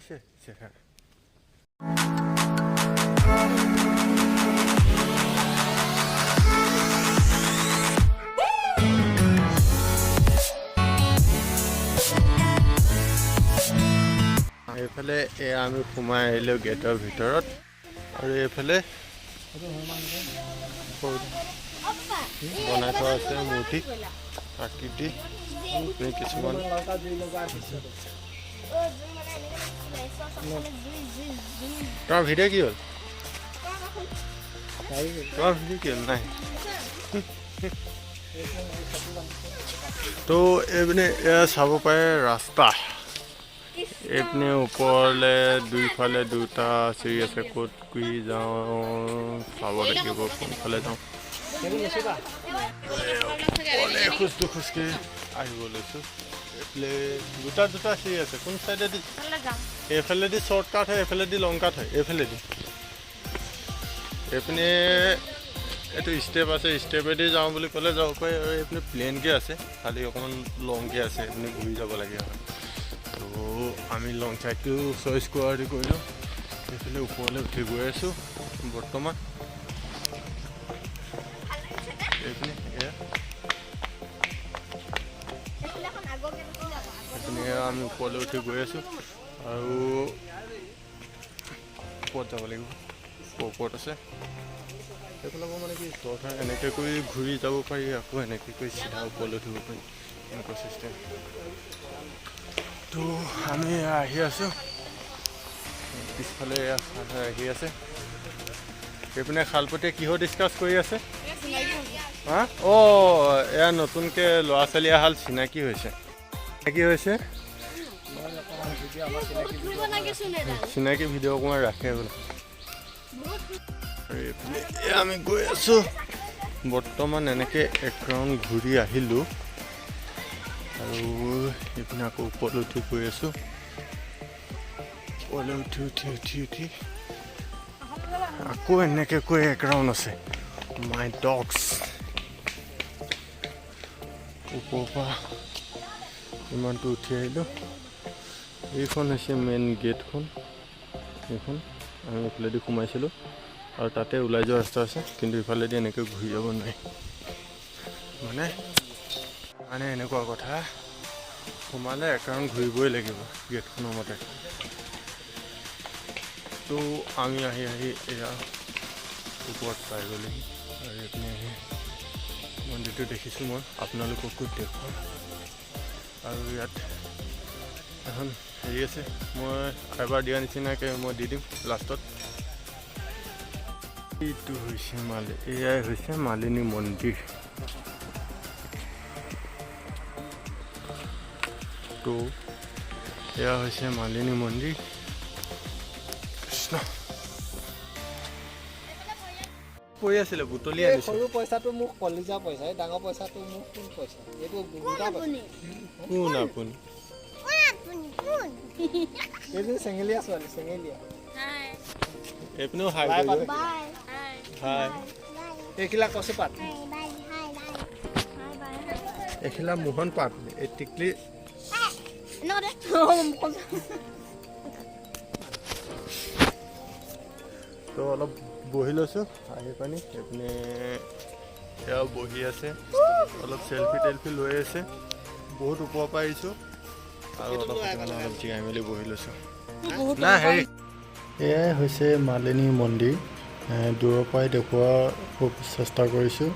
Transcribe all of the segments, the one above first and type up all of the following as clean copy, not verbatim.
হৈছে চেহেৰা। এইফালে এয়া আমি সোমাই আহিলোঁ গেটৰ ভিতৰত আৰু এইফালে বনাই থোৱা আছে মূৰ্তি আকৃতি কিছুমান। তোমাৰ ভিডিঅ' কি হ'ল? তোমাৰ ভিডিঅ' কি হ'ল? নাই। তো এইপিনে এয়া চাব পাৰে ৰাস্তা। এইপিনে ওপৰলে দুইফালে দুটা চিৰি আছে। ক'ত কি যাওঁ চাব লাগিব, কোনফালে যাওঁ। ওপৰলে খোজ দুখোজকৈ আহিব লৈছোঁ। এইফালে দুটা দুটা চিৰি আছে, কোন চাইডেদি? এইফালেদি শ্বৰ্ট কাট হয়, এইফালেদি লং কাট হয়। এইফালেদি এইপিনে এইটো ষ্টেপ আছে, ষ্টেপেদি যাওঁ বুলি ক'লে যাব পাৰি। আৰু এইপিনে প্লেইনকৈ আছে, খালি অকণমান লংকৈ আছে, এইপিনে ঘূৰি যাব লাগে হয়। তো আমি লং চাইডটো চইচ কৰা দি কৰিলোঁ। সেইফালে ওপৰলৈ উঠি গৈ আছোঁ বৰ্তমান। এইপিনে এয়া, এইপিনে আমি ওপৰলৈ উঠি গৈ আছোঁ আৰু ওপৰত যাব লাগিব। ওপৰত আছে সেইফালৰ পৰা মানে কি শ্বৰ্ট হয়, এনেকৈ কৰি ঘূৰি যাব পাৰি, আকৌ এনেকৈ কৰি চিধা ওপৰলৈ উঠিব পাৰি, এনেকুৱা চিষ্টেম। তো আমি আহি আছোঁ। পিছফালে এয়া আহি আছে। সেইপিনে শালপতিয়ে কিহৰ ডিছকাছ কৰি আছে? হা, অঁ, এয়া নতুনকৈ ল'ৰা ছোৱালী এহাল চিনাকি হৈছে। চিনাকি হৈছে, চিনাকি ভিডিঅ' অকণমান ৰাখে বোলে। আৰু এইপিনে এয়া আমি গৈ আছোঁ বৰ্তমান। এনেকৈ এক ৰাউণ্ড ঘূৰি আহিলোঁ আৰু এইপিনে আকৌ ওপৰলৈ উঠি গৈ আছোঁ। ওপৰলৈ উঠি উঠি উঠি উঠি আকৌ এনেকৈ কৈ এক ৰাউণ্ড আছে। মাই ডগছ, ওপৰৰ পৰা ইমানটো উঠি আহিলোঁ। এইখন হৈছে মেইন গেটখন। এইখন আমি এইফালেদি সোমাইছিলোঁ আৰু তাতে ওলাই যোৱা ৰাস্তা আছে, কিন্তু ইফালেদি এনেকৈ ঘূৰি যাব নোৱাৰি। মানে মানে এনেকুৱা কথা, সোমালে এক ৰাউণ্ড ঘূৰিবই লাগিব গেটখনৰ মতে। তো আমি আহি আহি এয়া ওপৰত পাই গ'লোহি আৰু এইপিনে আহি মন্দিৰটো দেখিছোঁ, মই আপোনালোককো দেখুৱাম। আৰু ইয়াত এখন হেৰি আছে, মই এবাৰ দিয়া নিচিনাকৈ মই দি দিম লাষ্টত। এইটো হৈছে মালি এয়াই হৈছে মালিনী মন্দিৰ। তো এয়া হৈছে মালিনী মন্দিৰ। কৃষ্ণ, পৰি আছিলে, বুটলি এই আনিছোঁ। সৰু পইচাটো মোক কলিজা পইচা, এই ডাঙৰ পইচাটো মোক কোন পইচা? এইটো দুটা পইচা। কোন আপুনি? এইজনী চেঙেলীয়া ছোৱালী, চেঙেলীয়া। এইপিনেও হাই বাই। কৰি। হাই। এইখিলা কচুপাত। এইখিলা মোহন পাত, এই টিকলি। তো অলপ বহি লৈছোঁ আহি পানি। এইপিনে এয়াও বহি আছে, অলপ চেলফি টেলফি লৈ আছে। বহুত ওপৰৰ পৰা আহিছোঁ আৰু অলপ সেইটো কাৰণে অলপ জিৰাই মেলি বহি লৈছোঁ। নাই হেৰি, এয়াই হৈছে মালিনী মন্দিৰ। দূৰৰ পৰাই দেখুওৱা খুব চেষ্টা কৰিছোঁ।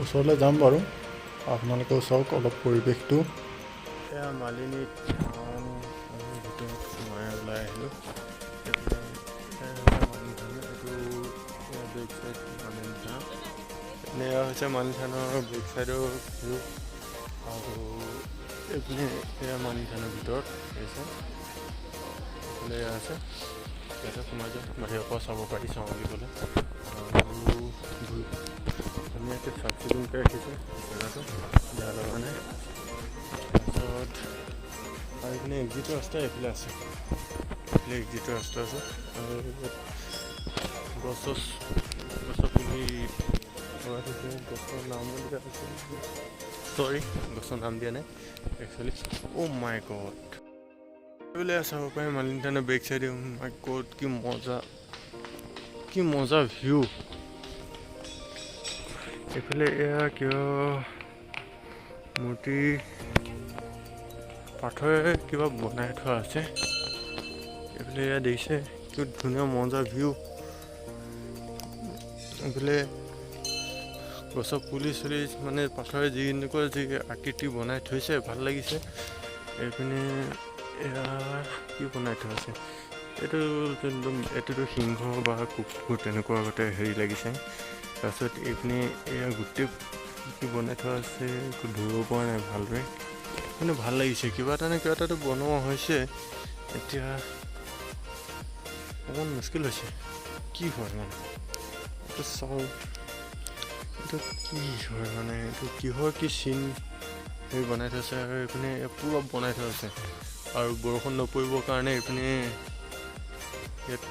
ওচৰলৈ যাম বাৰু, আপোনালোকেও চাওক অলপ পৰিৱেশটো। এয়া মালিনী থান। আমি ভিতৰত সোমাই ওলাই আহিলোঁ। এইপিনে এয়া হৈছে মালিনী থান। এইটো বেক চাইড মালিনী থান। এইপিনে এয়া হৈছে মালিনী থানৰ বেক চাইডৰ ভিউ আৰু এইপিনে এয়া মালিনী থানৰ ভিতৰত আহিছে। এইফালে এয়া আছে, ইয়াতে সোমাই যাওঁ, বাহিৰৰ পৰা চাব পাৰি চাওঁ বুলি ক'লে। আৰু ধুনীয়াকৈ চাফ চিকুণকৈ ৰাখিছে জেগাটো, বেয়া লগা নাই। তাৰপিছত আৰু এইপিনে এক্সিটৰ ৰাস্তা এইফালে আছে, এইফালে এক্সিটৰ ৰাস্তা আছে। আৰু ইয়াত গছ চছ, গছৰ পুলি লগাই থৈছে, গছৰ নামো দিয়া আছে। চৰি, গছৰ নাম দিয়া নাই একচুৱেলি। অ' মাই গড। বোলে চাব পাৰে মালিনী থানৰ বেক চাইডে। মাই গড, কি মজা, কি মজা ভিউ। এইফালে এয়া কিবা মূৰ্তি পাথৰে কিবা বনাই থোৱা আছে। এইফালে এয়া দেখিছে, কি ধুনীয়া মজা ভিউ। এইফালে গছৰ পুলি চুলি, মানে পাথৰে যেনেকুৱা যি আকৃতি বনাই থৈছে, ভাল লাগিছে। এইপিনে এয়া কি বনাই থোৱা আছে এইটো? একদম এইটোতো সিংহ বা কুকুৰ তেনেকুৱা আগতে হেৰি লাগিছে। তাৰপিছত এইপিনে এয়া গোটেই কি বনাই থোৱা আছে একো ধৰিব পৰা নাই ভালদৰে, কিন্তু ভাল লাগিছে। কিবা এটা নে কিবা এটাতো বনোৱা হৈছে। এতিয়া অকণমান মুস্কিল হৈছে, কি হয় মানে এইটো চাওঁ, এইটো কি হয়, মানে এইটো কিহৰ কি চিন হেৰি বনাই থৈছে। আৰু এইপিনে পূৰা বনাই থোৱা আছে আৰু বৰষুণ নপৰিবৰ কাৰণে এইপিনে ইয়াত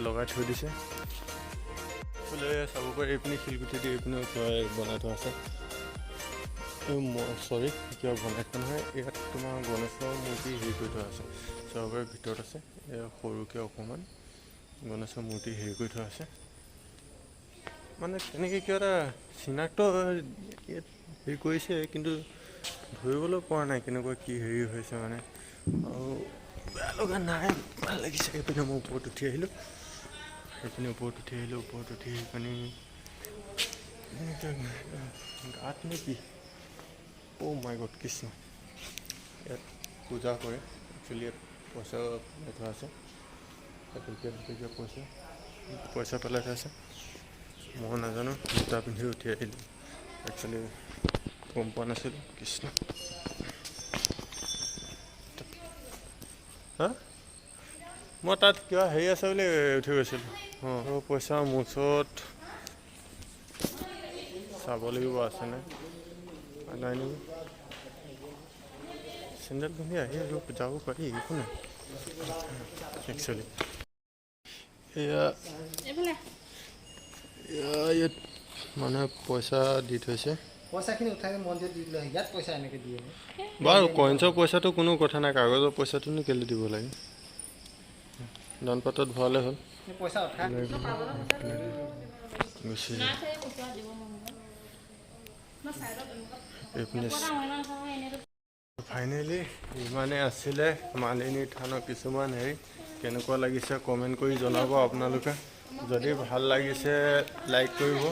লগাই থৈ দিছে। এইফালে চাব পাৰি, এইপিনে শিলগুটি দি এইপিনে কিবা বনাই থোৱা আছে। চৰি, কিবা বনাই থোৱা নহয়, ইয়াত তোমাৰ গণেশৰ মূৰ্তি হেৰি কৰি থোৱা আছে। চাব পাৰি, ভিতৰত আছে সৰুকৈ অকণমান গণেশৰ মূৰ্তি হেৰি কৰি থোৱা আছে। মানে তেনেকৈ কিবা এটা চিনাক্ত ইয়াত হেৰি কৰিছে, কিন্তু ধৰিবলৈ পৰা নাই কেনেকুৱা কি হেৰি হৈছে মানে। আৰু বেয়া লগা নাই, ভাল লাগিছে। এইপিনে মই ওপৰত উঠি আহিলোঁ, সেইপিনে ওপৰত উঠি আহিলোঁ। ওপৰত উঠি আহি পিনি গাঁত নে কি? অ' মাই গড, কৃষ্ণ! ইয়াত পূজা কৰে একচুৱেলি। ইয়াত পইচা পেলাই থোৱা আছে, এটকীয়া দুটকীয়া পইচা পেলাই থোৱা আছে। মই নাজানো, জোতা পিন্ধি উঠি আহিলোঁ, একচুৱেলি গম পোৱা নাছিলোঁ। কৃষ্ণ! হা, মই তাত কিবা হেৰি আছে বুলি উঠি গৈছিলোঁ। অঁ, পইচা মোৰ ওচৰত চাব লাগিব আছেনে নাই নেকি। চেণ্ডেল পিন্ধি আহি আৰু যাব পাৰি, একো নাই একচুৱেলি। এয়া ইয়াত মানুহে পইচা দি থৈছে। পইচাখিনি উঠাই মন্দিৰত দি দিলে, ইয়াত পইচা এনেকৈ দিয়ে। বাৰু, কইনছৰ পইচাটো কোনো কথা নাই, কাগজৰ পইচাটোনো কেলৈ দিব লাগে? দানপাতত ভৰালে হ'ল। পইচা উঠাই গুচি এইপিনে। ফাইনেলি ইমানে আছিলে মালিনী থানৰ কিছুমান হেৰি। কেনেকুৱা লাগিছে কমেণ্ট কৰি জনাব আপোনালোকে। যদি ভাল লাগিছে লাইক কৰিব।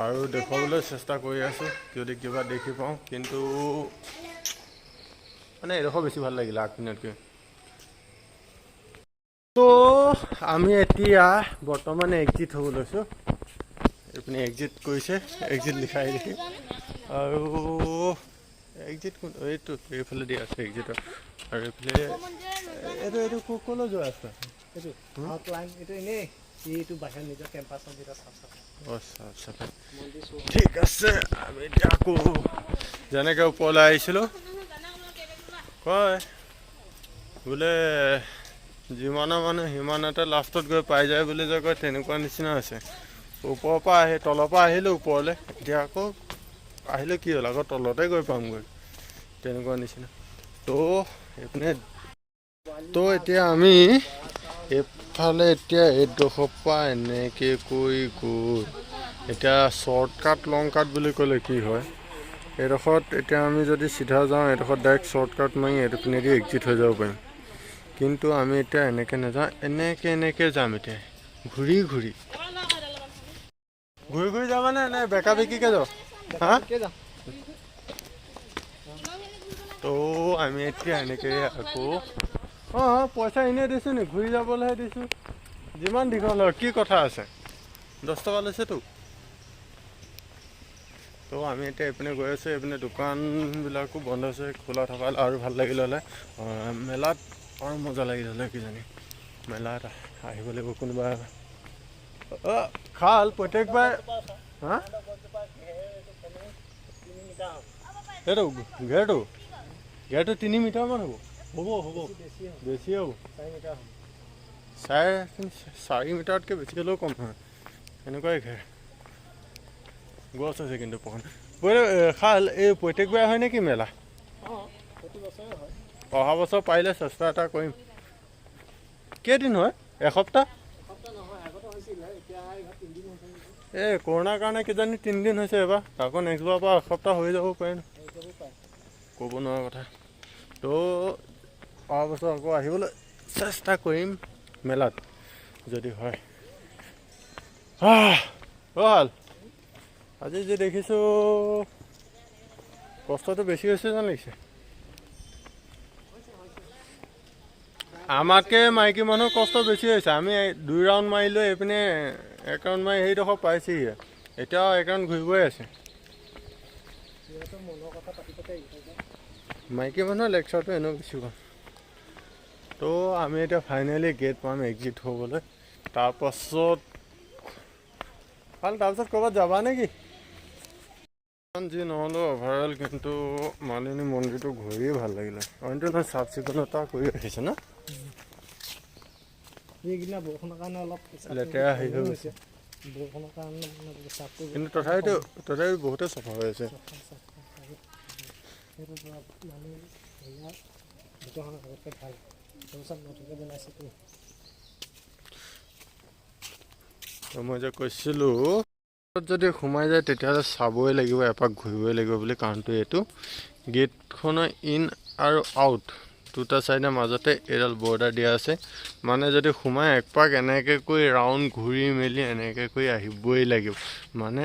আৰু দেখুৱাবলৈ চেষ্টা কৰি আছোঁ যদি কিবা দেখি পাওঁ, কিন্তু মানে এইডোখৰ বেছি ভাল লাগিলে আগপিনতকৈ। তো আমি এতিয়া বৰ্তমান এক্সিট হ'ব লৈছোঁ। এইপিনে এক্সিট কৰিছে, এক্সিট লিখাই দেখি। আৰু এক্সিট কোন এইটো এইফালে দিয়া আছে এক্সিটৰ। আৰু এইফালে এইটো ক'লৈ যোৱা ৰাস্তা? এইটো আউটলাইন, এইটো এনেই এইটো বাহিৰত নিজৰ কেম্পাছৰ ভিতৰত চাফ চাফ। আচ্ছা, ঠিক আছে। আমি এতিয়া আকৌ যেনেকৈ ওপৰলৈ আহিছিলোঁ, কয় বোলে যিমানৰ মানুহ সিমানতে লাষ্টত গৈ পাই যায় বুলি যে কয়, তেনেকুৱা নিচিনা হৈছে। ওপৰৰ পৰা আহি, তলৰ পৰা আহিলোঁ ওপৰলৈ, এতিয়া আকৌ আহিলে কি হ'ল, আকৌ তলতে গৈ পামগৈ, তেনেকুৱা নিচিনা। তো এইপিনে তো এতিয়া আমি এইফালে এতিয়া এইডোখৰ পৰা এনেকৈ কৰি গৈ এতিয়া শ্বৰ্টকাট লং কাট বুলি ক'লে কি হয়, এইডোখৰত এতিয়া আমি যদি চিধা যাওঁ, এইডোখৰত ডাইৰেক্ট শ্বৰ্টকাট মাৰি এইটো পিনেদি এক্সিট হৈ যাব পাৰিম। কিন্তু আমি এতিয়া এনেকৈ নাযাওঁ, এনেকৈ এনেকৈ যাম। এতিয়া ঘূৰি ঘূৰি ঘূৰি ঘূৰি যাবানে নে বেকা বেকিকৈ যাওঁ? হা, তো আমি এতিয়া এনেকৈ আকৌ, অঁ, পইচা এনেই দিছোঁ নি? ঘূৰি যাবলৈহে দিছোঁ। যিমান দীঘল হয় কি কথা আছে, 10 টকা লৈছেতো। তো আমি এতিয়া এইপিনে গৈ আছোঁ। এইপিনে দোকানবিলাকো বন্ধ আছে, খোলা থকা হ'লে আৰু ভাল লাগিল হ'লে। মেলাত আৰু মজা লাগিল হ'লে কিজানি। মেলাত আহিব লাগিব কোনোবা। অঁ, খাল প্ৰত্যেকবাৰ। হা, সেইটো ঘেৰটো 3 মিটাৰমান হ'ব। হ'ব, বেছি হ'ব, 4.5 মিটাৰতকৈ বেছি হ'লেও কম নহয়, এনেকুৱাই ঘেৰ। গছ আছে কিন্তু পখন খাল। এই প্ৰত্যেকবাৰে হয় নেকি মেলা? অহা বছৰ পাৰিলে চেষ্টা এটা কৰিম। কেইদিন হয়? এসপ্তাহ? এই কৰোণাৰ কাৰণে কিজানি 3 দিন হৈছে এবাৰ, আকৌ নেক্সট বাৰৰ পৰা এসপ্তাহ হৈ যাব পাৰে ন, ক'ব নোৱাৰা কথা। তো অহা বছৰ আকৌ আহিবলৈ চেষ্টা কৰিম মেলাত যদি হয়। ভাল, আজি যি দেখিছোঁ কষ্টটো বেছি হৈছে যেন লাগিছে। আমাতকৈ মাইকী মানুহৰ কষ্ট বেছি হৈছে। আমি 2 ৰাউণ্ড মাৰিলোঁ, এইপিনে এক ৰাউণ্ড মাৰি সেইডোখৰ পাইছেহিহে, এতিয়াও এক ৰাউণ্ড ঘূৰিবই আছে। মাইকী মানুহৰ লেকচাৰটো এনেও বেছি কম। তো আমি এতিয়া ফাইনেলি গেট পাম এক্সিট হ'বলৈ। তাৰপাছত ভাল, তাৰপিছত ক'ৰবাত যাবা নেকি? যি নহ'লেও অভাৰঅল কিন্তু মালিনী মন্দিৰটো ঘূৰিয়ে ভাল লাগিলে। অইনটো নহয়, চাফ চিকুণতা কৰি ৰাখিছে ন। এইকেইদিনা বৰষুণৰ কাৰণে অলপ লেতেৰা হেৰি হৈ গৈছে। বৰষুণৰ কাৰণে মানে চাফ কৰিব। কিন্তু তথাপিও বহুতে চফা হৈ আছে। সেইটো মানে হেৰিয়া ভিতৰখন আগতকৈ ভাল, সেইবোৰ চব নতুনকৈ বনাইছেতো। মই যে কৈছিলোঁ যদি সোমাই যায় তেতিয়াহ'লে চাবই লাগিব, এপাক ঘূৰিবই লাগিব বুলি, কাৰণটো এইটো গেটখনৰ ইন আৰু আউট দুটা ছাইডৰ মাজতে এইডাল বৰ্ডাৰ দিয়া আছে। মানে যদি সোমাই একপাক এনেকৈ কৰি ৰাউণ্ড ঘূৰি মেলি এনেকৈ কৰি আহিবই লাগিব। মানে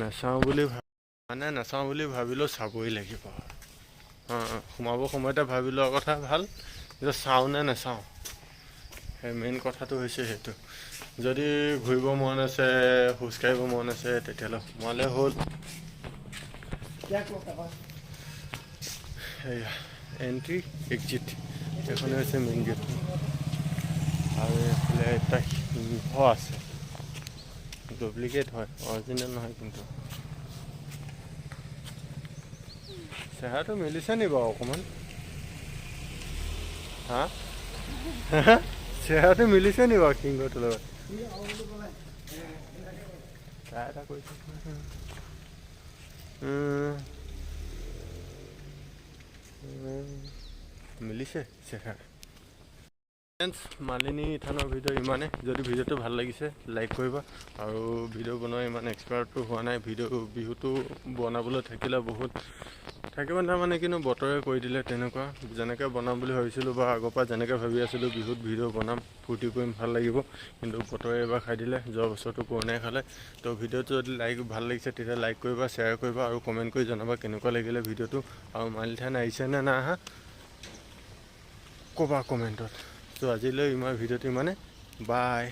নাচাওঁ বুলি ভাবিলেও চাবই লাগিব। অঁ, সোমাব সময়তে ভাবি লোৱা কথা ভাল যে চাওঁ নে নাচাওঁ, সেই মেইন কথাটো হৈছে সেইটো। যদি ঘূৰিব মন আছে, খোজকাঢ়িব মন আছে, তেতিয়াহ'লে সোমালে হ'ল। সেয়া এণ্ট্ৰি এক্সিট, এইখনে হৈছে মেইন গেট। আৰু এইফালে এটা সিংহ আছে, ডুপ্লিকেট হয়, অৰিজিনেল নহয় কিন্তু। চেহেৰাটো মিলিছে নি বাৰু অকণমান? হা, চেহেৰাটো মিলিছে নি বাৰু সিংহটোৰ লগত? ট্ৰাই এটা কৰিছোঁ। মিলিছে চেহেৰা। ফ্ৰেণ্ডছ, মালিনী থানৰ ভিডিঅ' ইমানে। যদি ভিডিঅ'টো ভাল লাগিছে লাইক কৰিবা। আৰু ভিডিঅ' বনোৱা ইমান এক্সপাৰ্টটো হোৱা নাই। ভিডিঅ' বিহুটো বনাবলৈ থাকিলে বহুত থাকিব নাই, মানে কিন্তু বতৰে কৰি দিলে তেনেকুৱা। যেনেকৈ বনাম বুলি ভাবিছিলোঁ বা আগৰ পৰা যেনেকৈ ভাবি আছিলোঁ বিহুত ভিডিঅ' বনাম, ফূৰ্তি কৰিম, ভাল লাগিব, কিন্তু বতৰে এইবাৰ খাই দিলে। যোৱা বছৰটো কৰোণাই খালে। তো ভিডিঅ'টো যদি লাইক ভাল লাগিছে তেতিয়া লাইক কৰিবা, শ্বেয়াৰ কৰিবা আৰু কমেণ্ট কৰি জনাবা কেনেকুৱা লাগিলে ভিডিঅ'টো আৰু মালিনী থান আহিছে নে নাই অহা ক'বা কমেণ্টত। ত' আজিলৈ ইমান, ভিডিঅ'টো ইমানে, বাই।